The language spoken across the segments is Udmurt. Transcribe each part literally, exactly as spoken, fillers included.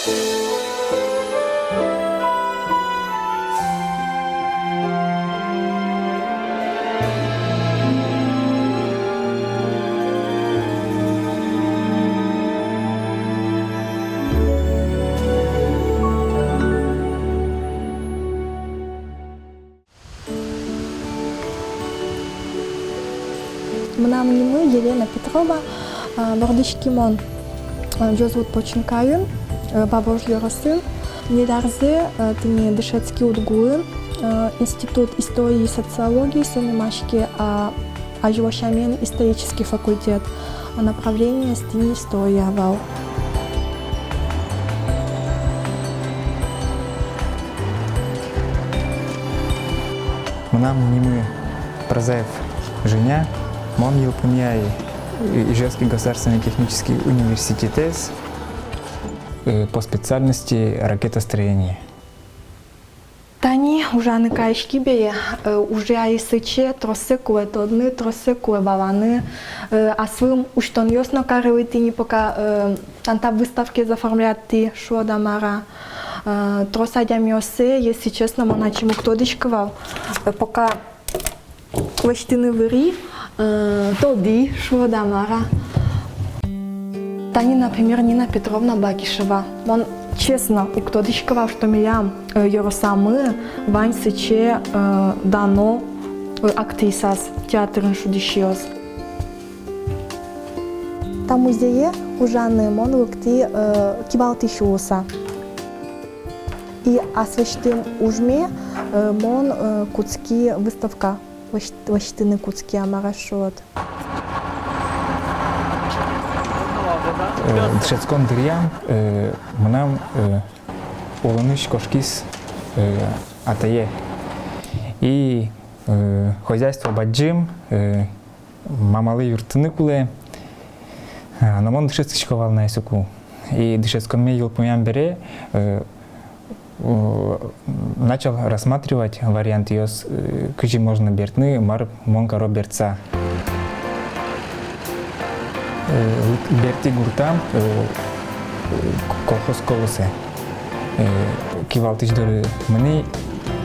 Мынам нимы Елена Петрова, а, вордӥськи мон, а, Ӟозлуд Починкаын, а, Вавож ёросын. Ньыль арзэ, а, тӥни дышетски УдГУын, а, Институт истории и социологии со нимаське, а, азьло сямен исторический факультет, а направлениез тӥни история вал. Мынам нимы Прозаев Женя, мон йылпумъяй Ижевский государственный технический университетэз, э, по специальности ракетостроение. Тани ужаны кайиськи бере, э, ужъяй сыӵе, троссэ кулэ тодыны, троссэ кулэ валаны, э, аслым усьтонъёс но карылӥ тӥни, пока, э, тани та выставкаез оформлятӥ, шуод-а мар-а. Э, трос адямиоссэ, если честно, мон ачим уг тодӥськы вал, э, пока лэсьтыны выри, э, тодӥ, шуод-а мар-а. Тани, например, Нина Петровна Бакишева. Мон, честно, уг тодӥськы вал, что милям, э, ёросамы вань сыӵе, э, дано, э, актрисаос, театрын шудӥсьёс. Та музее ужаны мон лыктӥ, э, кивалтӥсь луыса. И аслэсьтым ужме, э, мон, э, кутски выставка лэсь-, лэсьтыны кутски, а мар-а шуод. Э, дышетскон дыръям, э, мынам, э, улонысь кошкиз, э, атае. И, э, хозяйство бадӟым, э, мамалы юрттыны кулэ. А, но мон дышетскисько вал на ай соку. И дышетсконме йылпумъям бере, э, э, начал рассматривать вариантъёс, э, кызьы можно бертыны, мар мон каро бертса. Э, бертӥ гуртам, э, э, колхоз колосэ. Э, кивалтӥсь доры мынӥ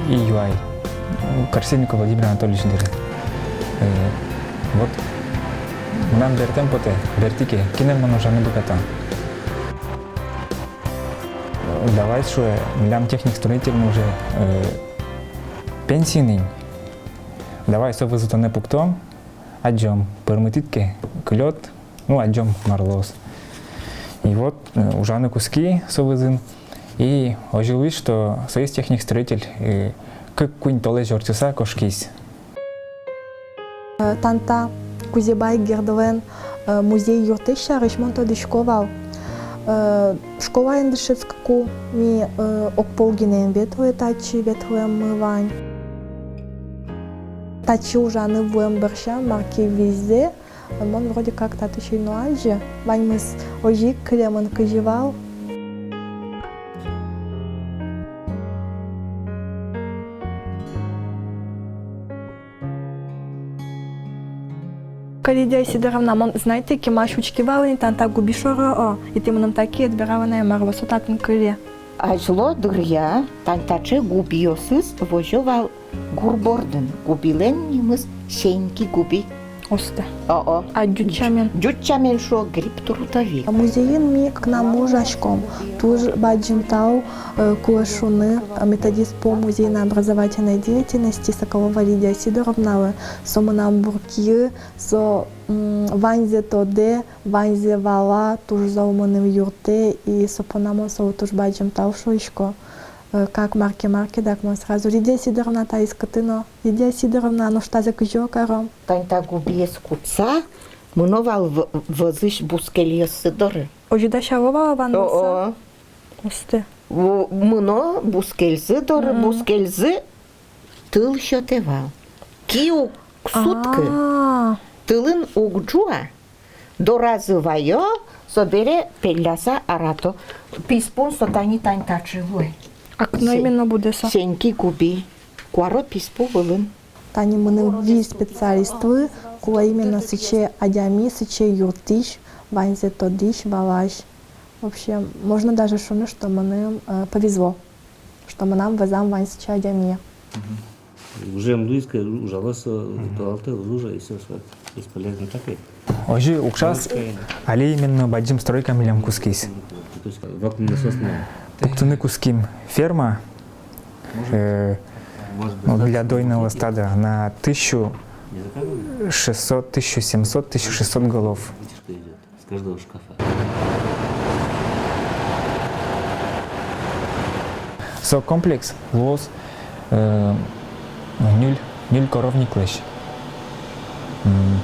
и юай, Корсельников Владимир Анатольевич доры. Э, вот, мынам бертэм потэ, берти ке, кинэн мон ужаны быгато. Давай, шуэ, милям техник-строительмы уже, э, пенсийный. Давай со вызы тонэ пуктом, адӟом, пӧрмытӥд ке, кылёд, ну, адӟом, мар луоз. И вот, э, ужаны кутски со вызын. И озьы луиз, что соиз техник-строитель, э, кык-куинь толэзь ортчыса кошкиз. Э, тани та Кузебай Гердлэн, э, музей-юртэз сярысь мон тодӥсько вал. Э, школаын дышетскыку ми, э, огпол гинэ ӧм ветлэ татчы, ветлэммы вань. Татчы ужаны вуэм бӧрсям, мар ке визьзэ, мон вроде как татысь ӧй но адӟы, ваньмыз озьы ик кылемын, кызьы вал. Лидия Сидоровна, мон, знаете, кемалась учки вал ини тани та губи шоры, о, и тӥ мыным таӵе ответ вералэ на, марлы со татын кыле. Азьло дыръя тани таӵе губиосыз возё вал гур бордын. Губилэн нимыз Сеньки губи. Осто. О-о. А ӟуч сямен? Ӟуч сямен шуо гриб трутовик. Музейын ми кыкнамы ужаськом. Туж бадӟым тау, э, кулэ шуыны, э, методист по музейно-образовательной деятельности Соколова Лидия Сидоровналы. Со мынам буркиы, со, м, ваньзэ тодэ, ваньзэ вала, туж зол мыным юрттэ, и со понна мон солы туж бадӟым тау шуисько. Э, как мар ке, мар ке, дак мон сразу: «Лидия Сидоровна, таиз кытын но?» «Лидия Сидоровна, нош тазэ кызьы каром?» Тани та губиез кутса, мыно вал в-, вӧзысь бускельёссы доры. Озьы дасяло вал ваннаса? О-о. Осто. Мыно бускельзы доры, мгм, бускельзы тыл сётэ вал. Ки уг суткы. А. Тылын уг ӝуа. Доразы ваё, собере пелляса арато. Писпун со тани, тани таӵе луэ. Окно именно будэ со. Сеньки губи. Куаро писпу вылын. Тани мыным виль специалистлы кулэ именно сыӵе адями, сыӵе юрттӥсь, ваньзэ тодӥсь, валась. Вообще, можно даже шуыны, что мыным, э, повезло, что мынам вӧзам вань сыӵе адями. Мгм. Уже млуиска ужалоз, э, толалтэ уже, и всё, всё, бесполезно так и. Озьы укшаз. Али именно бадӟым стройка милям кутскиз. То есть вакуумнасос но. Пуктыны кутским ферма, э, может быть, ну, для дойного стада на тысячу шестьсот, тысячу семьсот, тысячу шестьсот голов. Вытяжка идёт с каждого шкафа. Со комплекс луоз, э, ньыль, ньыль коровниклэсь. М,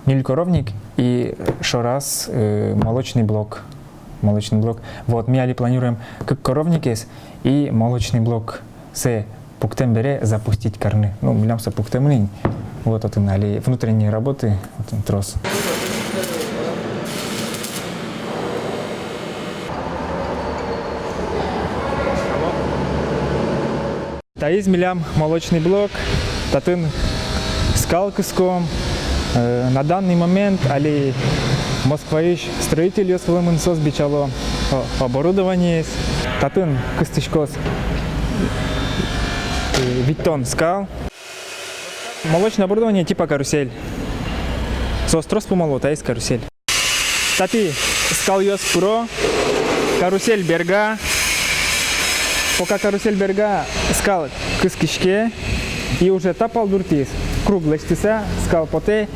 ньыль коровник и шораз, э, молочный блок. Молочный блок. Вот, ми али планируем кык коровникез и молочный блок. Сое пуктэм бере запустить карыны. Ну, милям со пуктэмын ини. Вот отын али внутренние работы, отын трос. Таиз милям молочный блок, татын скал кыском. Э, на данный момент али Москваысь строительёс вылэмын, соос бичало о-, оборудованиез. Татын кыстӥськоз, э, витьтон скал. Молочное оборудование типа карусель. Соос трос пумало, таиз карусель. Татӥ скалъёс пыро, карусель берга. Пока карусель берга, скал кыскиське, и уже та пал дуртӥз круг лэсьтыса, скал потэ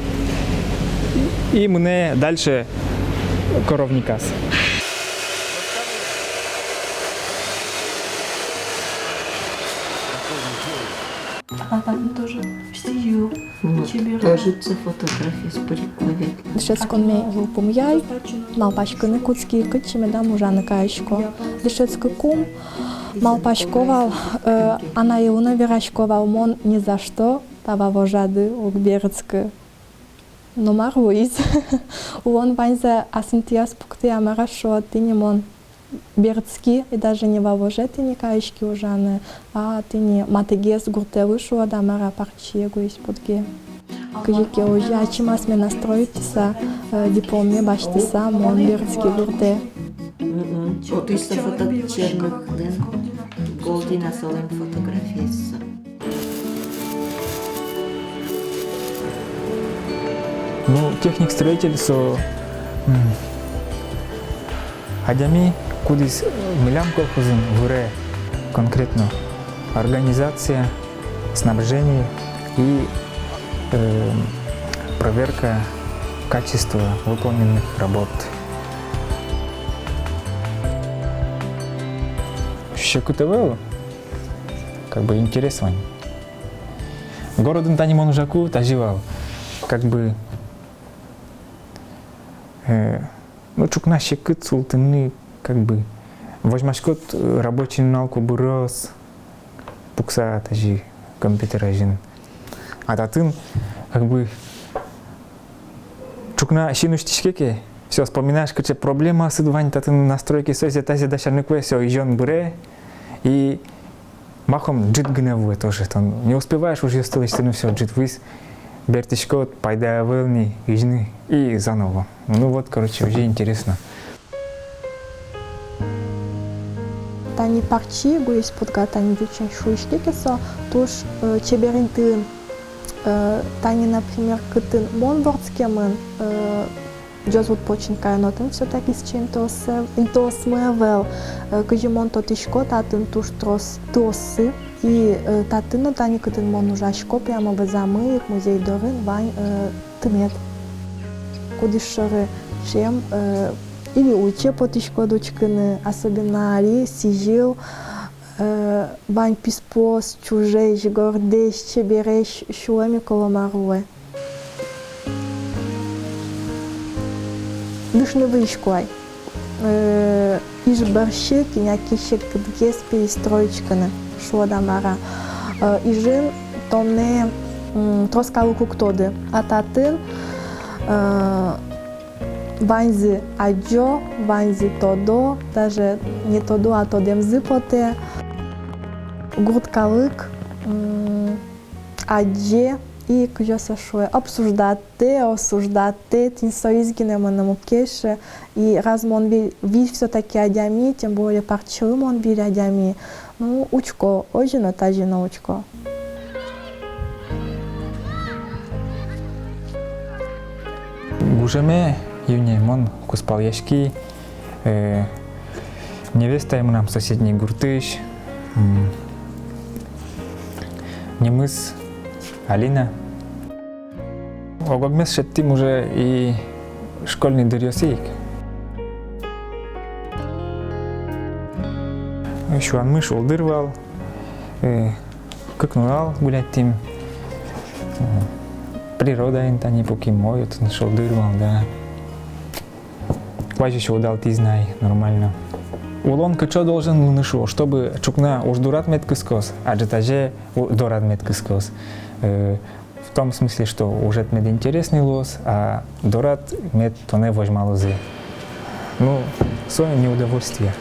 и мынэ дальше коровниказ. А татын тоже сӥзьыл. Вот, чебер. Тоже ц-, фотография с приколе. Дышетсконме йылпумъяй, малпаськыны кутски, кытчы медам ужаны кайисько. Дышетскыкум малпасько вал, э, анайлы но верасько вал: мон ни за что та вавожады уг берытскы. Но мар луиз? Улон ваньзэ асынтыяз пуктэ-а, мар-а, шуод, тӥни мон берытски, и даже не вавоже тӥни кайиськи ужаны, а тӥни матыгес гуртэлы, шуод-а, мар-а, парчие гуись потке. Кызьы ке озьы ачим асме настроиться, э, дипломме басьтыса, мон берытски гуртэ. Мгм. Отысь со фото Черных, дэн, Голдина солэн фотографиез. Ну, техник-строитель со, м, адями, кудӥз, э, милям колхозын выре конкретно организация, снабжение и, э, проверка качества выполненных работ. Секыт ӧвӧл, как бы интерес вань. Городын тани мон ужаку, тазьы вал. Как бы, э, ну, ӵукна секыт султыны, как бы, возьмаськод, э, рабочий нунал ку быроз, пукса тазьы компьютер азьын. А татын, как бы, ӵукна син усьтӥське ке, всё, вспоминаешь, кыӵе проблемаосыд вань татын на стройке, со, тазе дасяны кулэ, всё, изён быре, и махом ӝыт гинэ вуэ тоже. Тон не успеваешь ужъёсты лэсьтыны, всё, ӝыт вуиз, бертӥськод, пайда ӧвӧл ни изьыны, и заново. Ну вот, короче, уже интересно. Тани парчи гуись потга, тани ӟучен шуиське ке со, туж, э, чебер интыын. Э, тани, например, кытын мон вордскемын, э, ӟозлык починкаын, отын всё-таки сыӵе интыос-, интыосмы ӧвӧл. Э, кызьы мон тодӥсько, татын туж трос тыоссы. И, э, татын но, тани кытын мон ужасько, прямо вӧзамы ик музей дорын вань, э, тымет. Кудӥз шоры ӵем, э, или ульче потӥськод учкыны, особенно али сӥзьыл, э, вань писпуос чужесь, гордесь, чебересь, сюлэм ик оло мар луэ. Дышны вырисько ай. Э, Иж бӧрсьы кӧня ке секытгес перестроить карыны, шуод-а, мар-а. Э, Ижын тонэ, м, трос калык уг тоды, а татын, э, ваньзы адӟо, ваньзы тодо, даже не тодо, а тодэмзы потэ. Гурт калык, м, адӟе, И кызьы со шуэ, обсуждатьтэ, осуждатьтэ, тӥни соиз гинэ мыным уг кельшы. И раз мон виль, виль всё-таки адями, тем более партсьылы мон виль адями. Ну, учко, озьы но, тазьы но учко. Гужем июне мон кузпалъяськи, э, невестае мынам соседний гуртысь, м, нимыз Алина. Ог-огмес шедьтӥм уже и школьный дыръёсы ик. Сюанмы шулдыр вал, э, кык нунал гуляйтӥм, э, природаын тани пуким, ой, отын шулдыр вал, да. Куазь ещё удалтӥз на ай, нормально. Улон кыӵе должен луыны, шуо, чтобы ӵукна уж дорад мед кыскоз, а ӝытазе у-, дорад мед кыскоз. Э, в том смысле, что ужед мед интересный луоз, а дорад мед тонэ возьмалозы. Ну, со не удовольствие.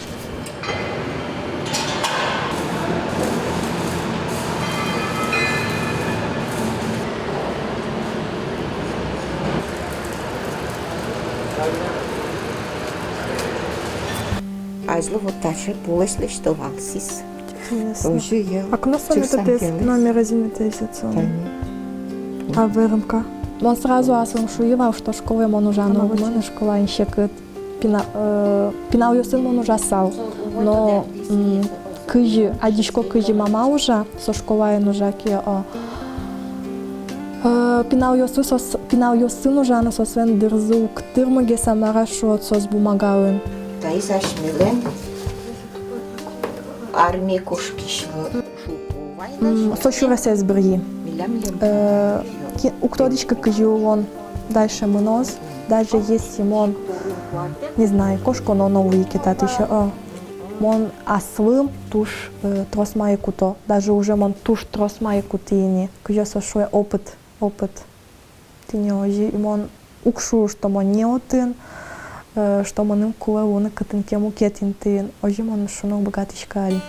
Азьло вот таӵе пулэсь лэсьто вал сис. Интересно. Озьы, я. А кно со методтэс, номер азинтӥз со? Тани. А вырымка? Мон сразу аслым шуи вал, что школае мон ужаны уг мыны, школаын секыт. Пина-, э, пиналъёсын мон ужасал. Но, м, кызьы, адӟисько, кызьы мама ужа, со школаын ужа ке, о. Э, пиналъёсы соос, пиналъёсын ужаны соослэн дырзы уг тырмы ке, самара шуод, соос бумагаын. Таиз асьмелэн армие кошкись. М, со сюресэз бырйи. Э, ки-, уг тодӥськы, кызьы улон дальше мыноз, даже если мон, не знаю, кошконо но луи ке татысь, о. Мон аслым туж, э, трос мае куто, даже уже мон туж трос мае кутӥ ини, кызьы со шуэ, опыт, опыт. Тӥни озьы, и мон уг шуы, что мон не отын, э, что мыным кулэ луыны кытын ке мукет интыын. Озьы мон шуыны уг быгатӥськы али.